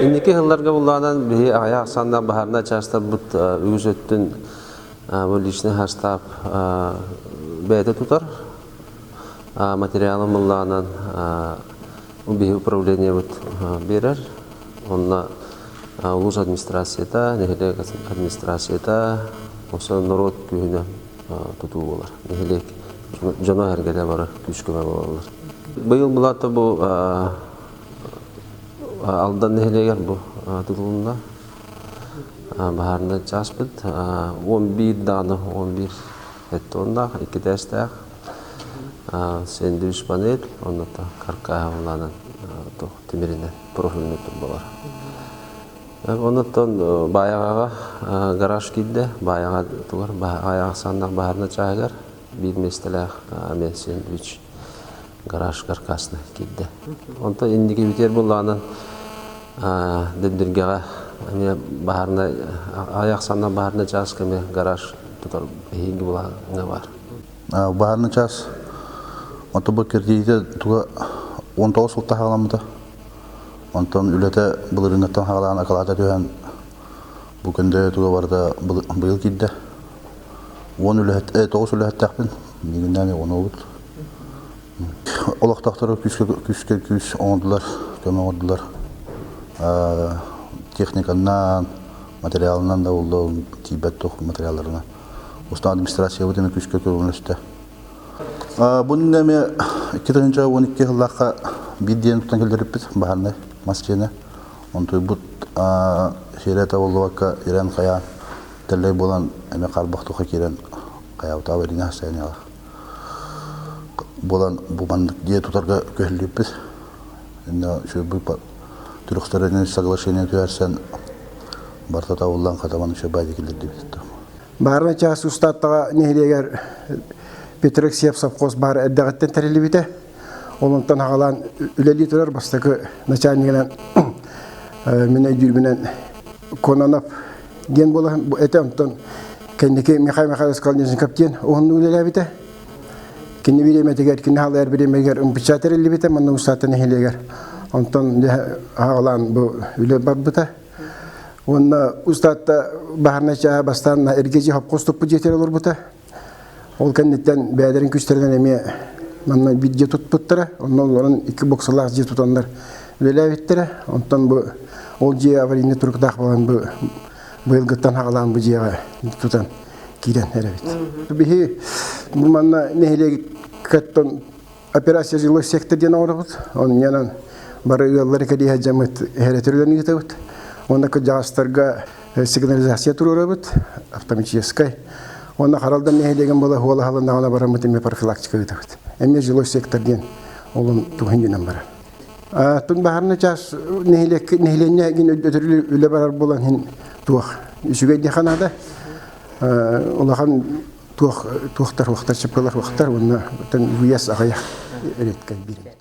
Инники сылларга буллаанан биһи аҕыйах ахсааннаах баһаарынай чаастарбыт үгүс өттүн бу личный састаап бэйэтэ тутар. Материалын буллаанан биһи управлениебыт биэрэр. Онно улуус администрацията, нэһилиэк администрацията, осон норуот күүһүнэн тутуу буолар. Нэһилиэк дьоно-сэргэтэ бары күүс-көмө буолаллар. Быйыл булаата бу Алдан нэһилиэгэр бу тутулунна. Баһаарынай чааспыт 11 даҕаны 11 тоннаах, икки этээстээх сэндвич панель, онно каркааһа булаанан тимиринэн профильный турбалар. Оннуттан Баайаҕаҕа гараж киирдэ. Баайаҕа тугар Баайаҕа саннах баһаарынай чааһыгар биир миэстэлээх эмиэ сэндвич гараж каркасный киирдэ. Онтон инники бүтэр буоллаҕынан Дэбдиргэҕэ эмиэ баһаарынай аҕыйах санна баһаарынай чааска эмиэ гараж тутар эһиилги былааҥҥа баар. Баһаарынай чаас отобо кирдиитэ туга 19 сылта хаҕаламмыта. Онтон үлэтэ былырыыҥҥыттан хаҕалаан акылаата түһэн бу күндэ туга барыта быйыл киирдэ. Уон үлэһит, тоҕус үлэһиттээхпин. Миигиннээн оҕонобут. Олохтоохтору күүскэ күүскэ күүс оҥордулар, көмө оҥордулар. Техниканнан, материалынан да булла тиийбэт туох материалларынан. Устан администрациябыт эмэ күүскэ көмөлөстө. Бу эмиэ 2012 сыллаахха биир диэн тутан кэллэриппит баһаарынай мас дьиэни. Онтуйбут сиэрэ табыллыбакка ирэн хайаан тэллэй буолан эмэ харбах туха киирэн хайаабыта аварийный состояниелаах буолан бу маннык дьиэ тутарга күһэллибиппит. Инна үчүгэй трехстороннее соглашение түһэрсэн барыта табыллан хатаман үчүгэй баайда киллэрдибит. Баарына чаас устааттаҕа нэһилиэгэр Петр Алексеев совхоз баар эрдэҕиттэн тэриллибитэ. Ол онтон аҕалаан үлэлии турар бастакы начальнигынан мин өйдүүрбүнэн Кононов диэн буола этэ. Онтон кэнники Михаил Михайлович Колодезников диэн уһуннук үлэлээбитэ. Кини бириэмэтигэр, кини халайар бириэмэтигэр ымпычча тэриллибитэ, манна Устаата нэһилиэгэр. Онтон аҕалаан бу үлэ барбыта. Уонна Устаатта баһарнай чааһа бастаан эргэ хопкос туппут дьиэтигэр олорбута. Ол кэнниттэн бэйэлэрин күүстэринэн эмиэ манна биир дьиэ туппуттара. Онно олорон икки боксалаах дьиэ тутаннар үлэлээбиттэрэ. Онтон бу ол дьиэ аварийнай туруктаах буолан бу быйылгыттан хаҕалаан бу дьиэҕэ тутан киирэн эрэбит. Биһи бу манна нэһилиэккэттэн операция жилой сектор диэн оҥоробут. Онньанан бары ыаллары кэлиһэ дьамыт эһэрэтэр үлэни ыытабыт. Уонна кырдьаҕастарга сигнализация туруорабыт, автоматическай. Уонна Харалдан нэһилиэгин буола хуолаһалыннаҕына бараммыт эмиэ профилактика ыытабыт. Эмиэ жилой сектор диэн олун туһун дьинэн барар. Тун баһарны час нэһилиэк нэһилиэнньэ гин өтөрү үлэ барар буолан хин туох үчүгэй диэхэ наада. Улахан туох туохтар хуохтар чыпкалар хуохтар уонна тэн уйас аҕыйах редкай биир.